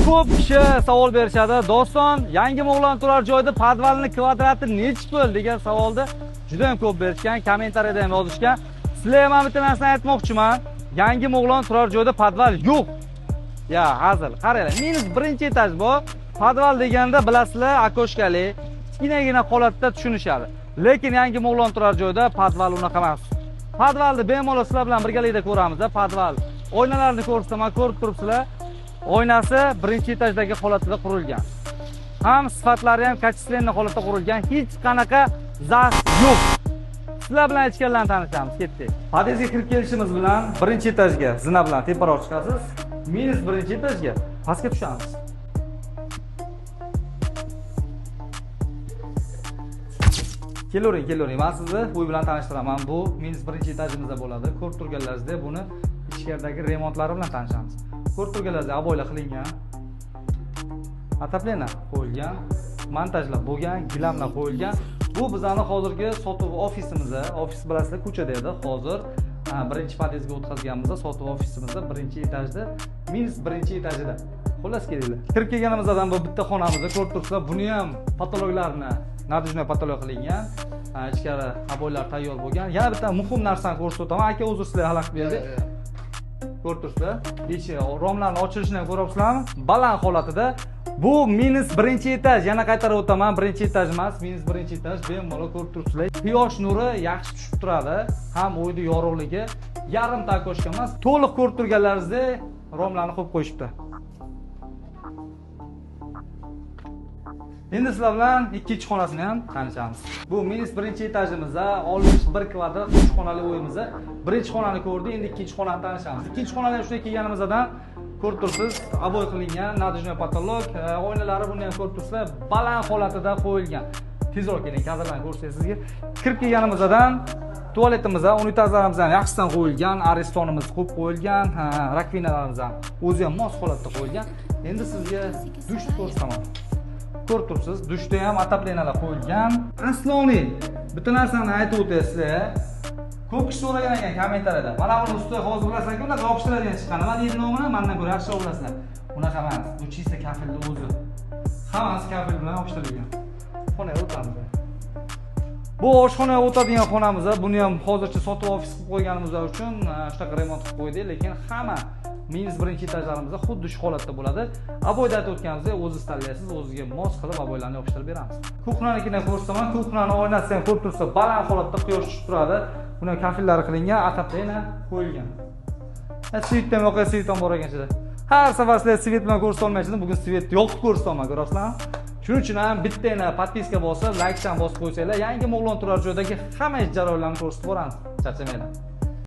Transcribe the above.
Ko'p kishi savol berishadi. Doston, yangi Mo'g'lon turar joyda podvalni kvadrati nechi pul degan savolni juda ham ko'p berishgan, kommentariyada ham yozishgan. Sizlarga men bitta narsani aytmoqchiman. Yangi Mo'g'lon turar joyda podval yo'q. Ya, hazil. Qaranglar, minus birinchi etaj bor. Podval deganda bilasizlar, akoshkali, kichkinagina holatda tushunishadi. Lekin yangi Mo'g'lon turar joyda podval unaqa emas. Podvalni bemalol sizlar bilan birgalikda ko'ramiz, podval. Oynalarni ko'rsataman, ko'rib turibsizlar. Oynasi birinchi etajdagi holatida qurilgan. Ham sifatlari ham качественный holatda qurilgan. Hech qanaqa zax yo'q. Sizlar bilan ichkarilarni tanishamiz, ketdik. Podyezdga kirib kelishimiz bilan birinchi etajga zina bilan teparoq chiqasiz. Minus birinchi etajga pastga tushamiz. Kelavering, kelavering. Men sizni uy bilan tanishtiraman. Bu minus birinchi etajimizda bo'ladi. Ko'rib turganlaringizdek buni ichkaridagi remontlari bilan tanishamiz. Ko'rib turganlaringizdek oboylar qilingan, отопление qo'yilgan, montajlar bo'lgan, gilamlar qo'yilgan. Bu bizning hozirgi sotuv ofisimiz. Ofis bilasizlar, ko'chada edi. Hozir birinchi podyezdga o'tkazganimizda sotuv ofisimizda birinchi etajda, minus birinchi etajida. Xullas kelinglar. Kirib kelganimizdan bu bitta xonamizda ko'rib turibsizlar, buni ham patologlarni надежный patolog qilingan. Ichkari oboylar tayyor bo'lgan. Yana bitta muhim narsani ko'rsatib o'taman. Aka, uzr, sizlarga xalaqit berdik. Ko'rib turibsizlar, ichi romlarni ochilishini ham ko'ryapsizlarmi? Baland holatida. Bu minus birinchi etaj. Yana qaytarib o'taman, birinchi etaj emas, minus birinchi etaj. Bemalol ko'rib turibsizlar. Quyosh nuri yaxshi tushib turadi. Ham uyda yorug'ligi yarimta okoshka emas, to'liq ko'rib turganlaringizdek romlarni qo'yib qo'yishibdi. Endi sizlar bilan ikkinchi xonasini ham tanishamiz. Bu minus birinchi etajimizda 61 kvadrat 3 xonali uyimizda. Birinchi xonani ko'rdik, endi ikkinchi xonani tanishamiz. Ikkinchi xonani ham shunday kelganimizdan ko'rib turibsiz, oboy qilingan, надежный patolog, oynalari buni ham ko'rib turibsizlar, baland holatida qo'yilgan. Tezroq keling, kadrlarni ko'rsatay sizga. Kirib kelganimizdan tualetimiz, unitazlarimiz ham yaxshidan qo'yilgan, arestonimiz qo'yib qo'yilgan, rakvinalarimiz ham o'zi ham mos holatda qo'yilgan. Endi sizga dushni ko'rsataman. Ko'rib turibsiz, dushda ham отоплениеlar qo'yilgan. Asloniy bitta narsani aytib o'tay sizlarga. Ko'p kishi so'ragan ekan kommentariyada. Mana buni ustida hozir bilasizlar-ku, unaqa yopishtiradigan chiqqan. Nima deydi nomini? Mendan ko'ra yaxshiroq bilasizlar. Unaqa emas. Bu чисто kafelni o'zi. Hammasi kafel bilan yopishtirilgan. Xonaga o'tamiz. Bu oshxonaga o'tadigan xonamiz. Buni ham hozircha sotuv ofis qilib qo'yganimiz uchun shunaqa remont qilib qo'ydik, lekin hamma minus birinchi etajlarimizda xuddi shu holatda bo'ladi. Oboyda aytib o'tganimizdek, o'zingiz tanlaysiz, o'zizga mos qilib oboylarni yopishtirib beramiz. Kuxnanikini ko'rsataman. Kuxnani oynasi ham ko'rib tursa, baland holatda quyosh tushib turadi. Buni kafellari qilingan, отопление qo'yilgan. Svetdan ham yoqay, svet ham bor ekan ichida. Har safar sizlar svet bilan ko'rsata olmaysiz, bugun svet yoqib ko'rsataman, ko'rasizlarmi? Shuning uchun ham bittagina podpiska bosib, like ham bosib qo'ysanglar, yangi Mo'g'lon turar joydagi hamma ish jarayonlarini ko'rsatib boramiz. Charchamanglar.